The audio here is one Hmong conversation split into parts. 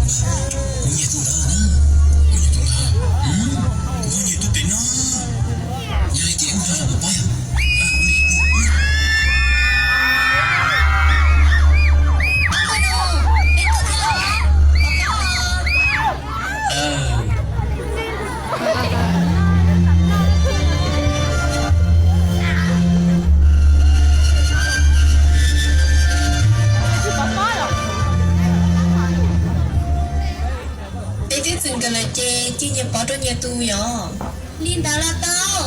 Kuv nyiam tus ntawd na, kuv nyiam tus ntawd, kuv nyiam tus pem no. Yog li ces wb mus rau pem pab yom. Peb twb txwm nkawd lawm ces cia nyias pov rau nyias tus yom. Li ntawd los tau.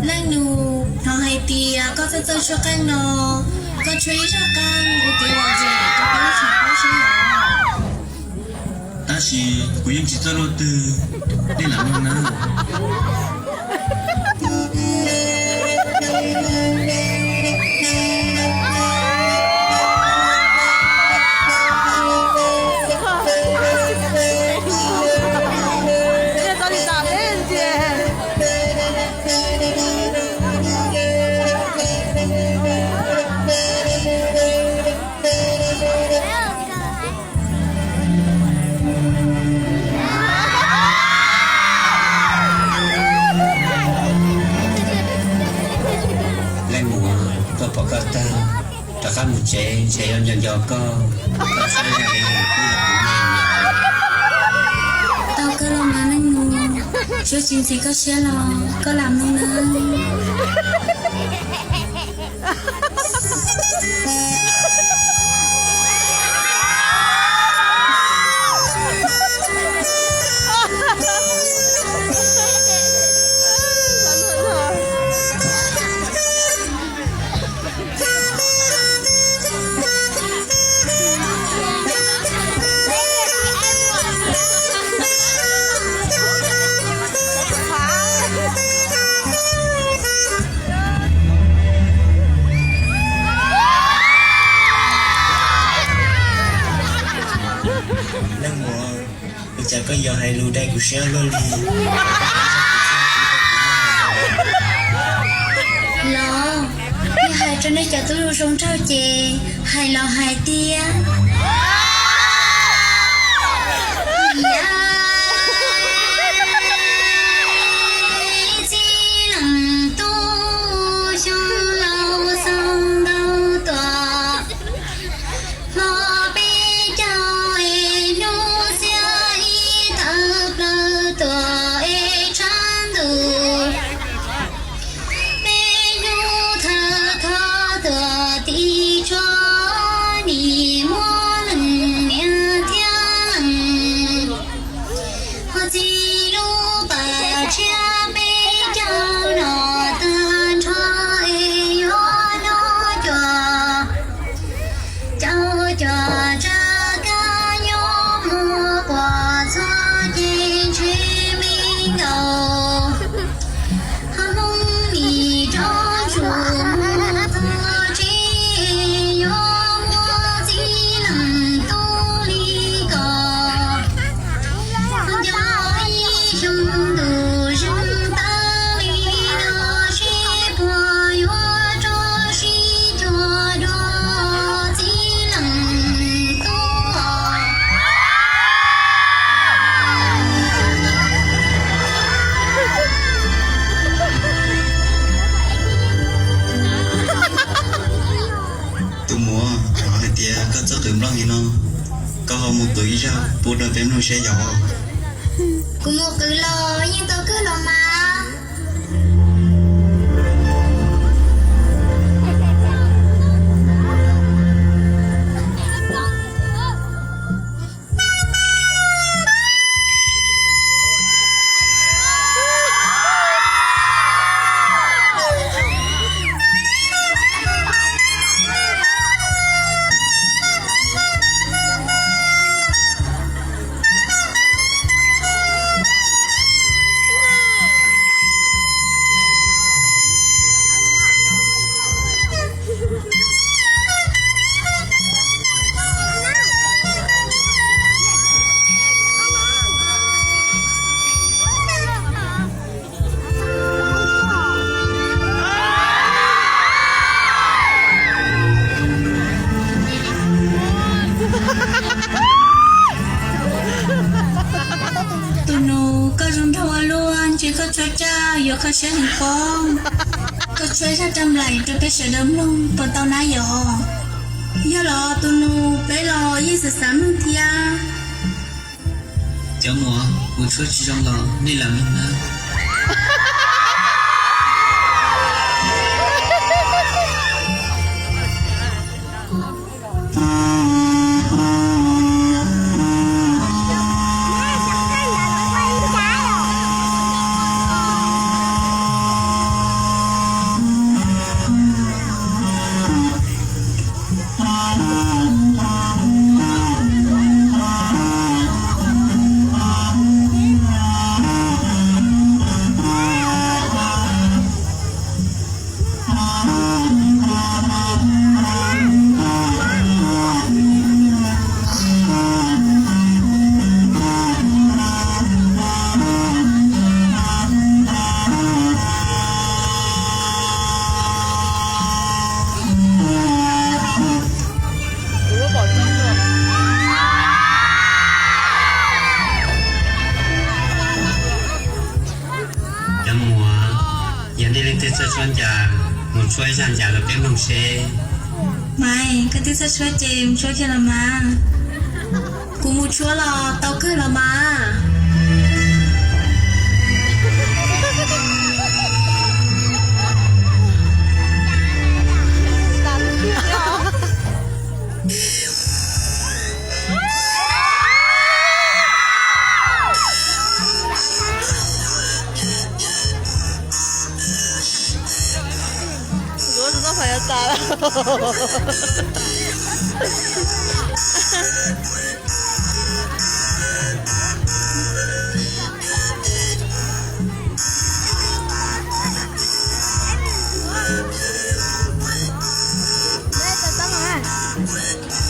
Leej nus, hnov hais tias koj txawj txawj tshuab qeej no, koj tshuab ib zaj qeej ua kev lom zem rau peb lub tsev paub seb yom. Tab sis kuv yeej tsis txawj luaj twg, nej lam mloog na. Leej muam, koj pom koj tag, rov qab mus tsev ntshe yuav nco nco koj, koj txhob zais kuv los kuv nyiam. Tau koj los mas leej muam, tsuav tsis ntxim koj siab los koj lam mloog nawb. Leej muam, ua cas koj yuav hais lus dai kuv siab luaj li? Los, yog hais rau nej cov tub zoo nraug ces hais los hais tiag. Txij leej tub xyoo laus xaus ntau tuaj, hmo peb caug es hnub xiab ib tawm plaws tuaj es tshav ntuj. Peb hnub thawj thawj tuaj tim tsuas nim muaj leej niam thiab leej ho txiv lub pas tshiab peb caug no tag nrho es yuav nyob cuag caum cuag tsawg kab nyob muaj quas txhua ces ntshe me nkaus. Ho Hmoob nim rov tsum mus txog tsev yuav muaj txij leej tub li ko. Nco ib xyoo ntuj zeeg tawv li no seb puas yuav rau sib cuag dua txij leej tub. Tus muam, hais tias koj txawj qw nplooj li no, koj ho mus qw ib zaj pub rau peb mloog seb yog. Kuv mus qwv los yeej tau kawg los mas. Tus nus, koj zoo nraug ua luaj, ntshe koj tshuab tsaj yuav kho siab heev pob. Koj tshuab zaj raj nplaim rau peb sawv daws mloog puas tau na yom? Yog los tus nus, peb los yeej xav xav mloog thiab. Cov muam, kuv tshuab tsis zoo los nej lam mloog na. Cov muam, yog nej leej twg txawj tshuab ncas, mus tshuab ib zaj ncas rau peb mloog seb. Maiv, koj twb txawj tshuab ces mus tshuab kiag los mas. Kuv mus tshuab los tau kawg los mas.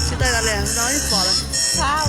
Tsis tau li, no ib pom lawm.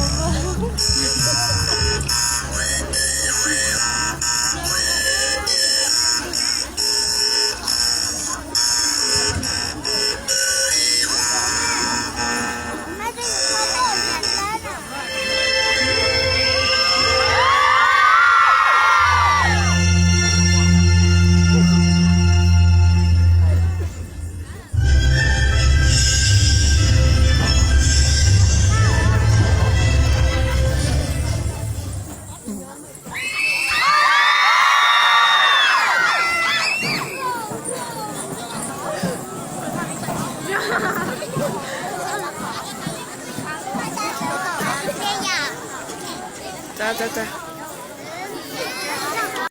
Tag, tag, tag.